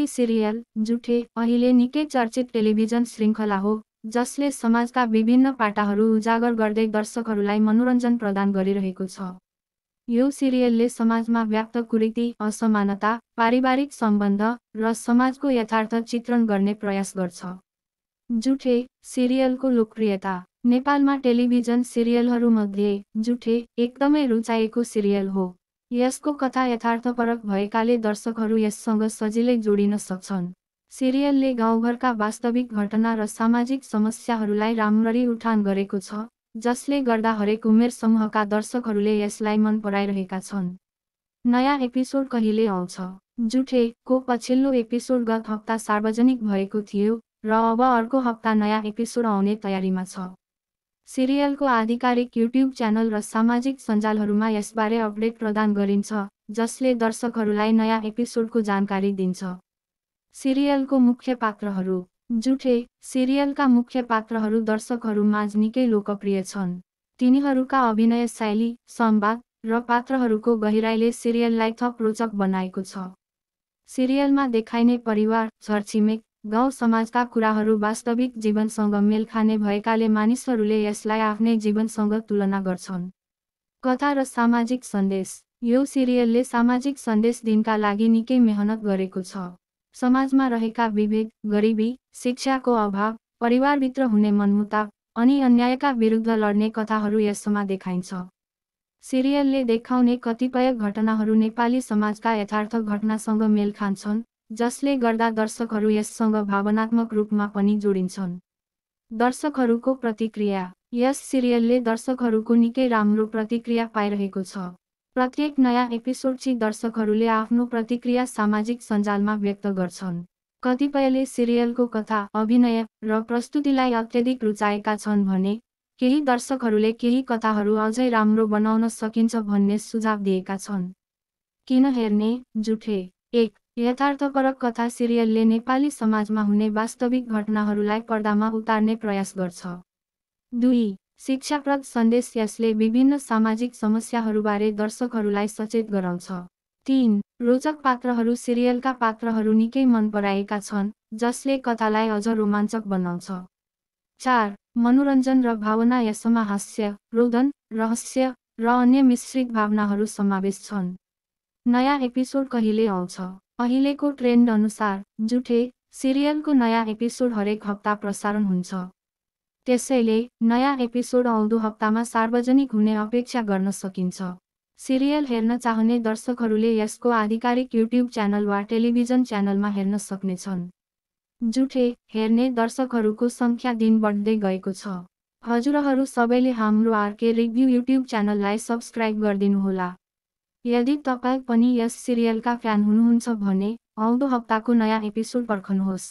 Gujarati serial जुठे अहिले निकै चर्चित टेलिभिजन श्रृङ्खला हो जसले समाजका विभिन्न पाटाहरू उजागर गर्दै दर्शकहरूलाई मनोरञ्जन प्रदान गरिरहेको छ। यो सिरियलले समाजमा व्याप्त कुरीति, असमानता, पारिवारिक सम्बन्ध र समाजको यथार्थ चित्रण गर्ने प्रयास गर्छ। जुठे सिरियलको लोकप्रियता। नेपालमा टेलिभिजन सिरियलहरूमध्ये जुठे एकदमै रुचाएको सिरियल हो। यसको कथा यथार्थपरक भएकाले दर्शकहरू यससँग सजिलै जोडिन सक्छन्। सिरियलले गाउँघरका वास्तविक घटना र सामाजिक समस्याहरूलाई राम्ररी उठान गरेको छ, जसले गर्दा हरेक उमेर समूहका दर्शकहरूले यसलाई मन पराइरहेका छन्। नयाँ एपिसोड कहिले आउँछ? जुठे को पछिल्लो एपिसोड गत हप्ता सार्वजनिक भएको थियो र अब अर्को हप्ता नयाँ एपिसोड आउने तयारीमा छ। सिरियलको आधिकारिक युट्युब च्यानल र सामाजिक सञ्जालहरूमा यसबारे अपडेट प्रदान गरिन्छ, जसले दर्शकहरूलाई नयाँ एपिसोडको जानकारी दिन्छ। सिरियलको मुख्य पात्रहरू। जुठे सिरियलका मुख्य पात्रहरू दर्शकहरू माझ निकै लोकप्रिय छन्। तिनीहरूका अभिनय शैली, संवाद र पात्रहरूको गहिराइले सिरियललाई थप रोचक बनाएको छ। सिरियलमा देखाइने परिवार, छरछिमेक, गाउँ समाजका कुराहरू वास्तविक जीवनसँग मेल खाने भएकाले मानिसहरूले यसलाई आफ्नै जीवनसँग तुलना गर्छन्। कथा र सामाजिक सन्देश। यो सिरियलले सामाजिक सन्देश दिनका लागि निकै मेहनत गरेको छ। समाजमा रहेका विभेद, गरिबी, शिक्षाको अभाव, परिवारभित्र हुने मनमुटाव अनि अन्यायका विरुद्ध लड्ने कथाहरू यसमा देखाइन्छ। सिरियलले देखाउने कतिपय घटनाहरू नेपाली समाजका यथार्थ घटनासँग मेल खान्छन्, जसले गर्दा दर्शकहरू यससँग भावनात्मक रूपमा पनि जोडिन्छन्। दर्शकहरूको प्रतिक्रिया। यस सिरियलले दर्शकहरूको निकै राम्रो प्रतिक्रिया पाइरहेको छ। प्रत्येक नयाँ एपिसोडपछि दर्शकहरूले आफ्नो प्रतिक्रिया सामाजिक सञ्जालमा व्यक्त गर्छन्। कतिपयले सिरियलको कथा, अभिनय र प्रस्तुतिलाई अत्यधिक रुचाएका छन् भने केही दर्शकहरूले केही कथाहरू अझै राम्रो बनाउन सकिन्छ भन्ने सुझाव दिएका छन्। किन हेर्ने? जुठे। 1. यथार्थपरक कथा। सिरियलले नेपाली समाजमा हुने वास्तविक घटनाहरूलाई पर्दामा उतार्ने प्रयास गर्छ। 2. शिक्षाप्रद सन्देश। यसले विभिन्न सामाजिक समस्याहरूबारे दर्शकहरूलाई सचेत गराउँछ। 3. रोचक पात्रहरू। सिरियलका पात्रहरू निकै मन पराएका छन्, जसले कथालाई अझ रोमाञ्चक बनाउँछ। 4. मनोरञ्जन र भावना। यसमा हास्य, रोदन, रहस्य र अन्य मिश्रित भावनाहरू समावेश छन्। नयाँ एपिसोड कहिले आउँछ? अहिलेको ट्रेन्ड अनुसार जुठे सिरियलको नयाँ एपिसोड हरेक हप्ता प्रसारण हुन्छ। त्यसैले नयाँ एपिसोड आउँदो हप्तामा सार्वजनिक हुने अपेक्षा गर्न सकिन्छ। सिरियल हेर्न चाहने दर्शकहरूले यसको आधिकारिक युट्युब च्यानल वा टेलिभिजन च्यानलमा हेर्न सक्नेछन्। जुठे हेर्ने दर्शकहरूको सङ्ख्या दिन बढ्दै गएको छ। हजुरहरू सबैले हाम्रो आरके रिभ्यू युट्युब च्यानललाई सब्स्क्राइब गरिदिनुहोला। यदि तपाईँ पनि यस सिरियलका फ्यान हुनुहुन्छ भने आउँदो हप्ताको नयाँ एपिसोड पर्खनुहोस्।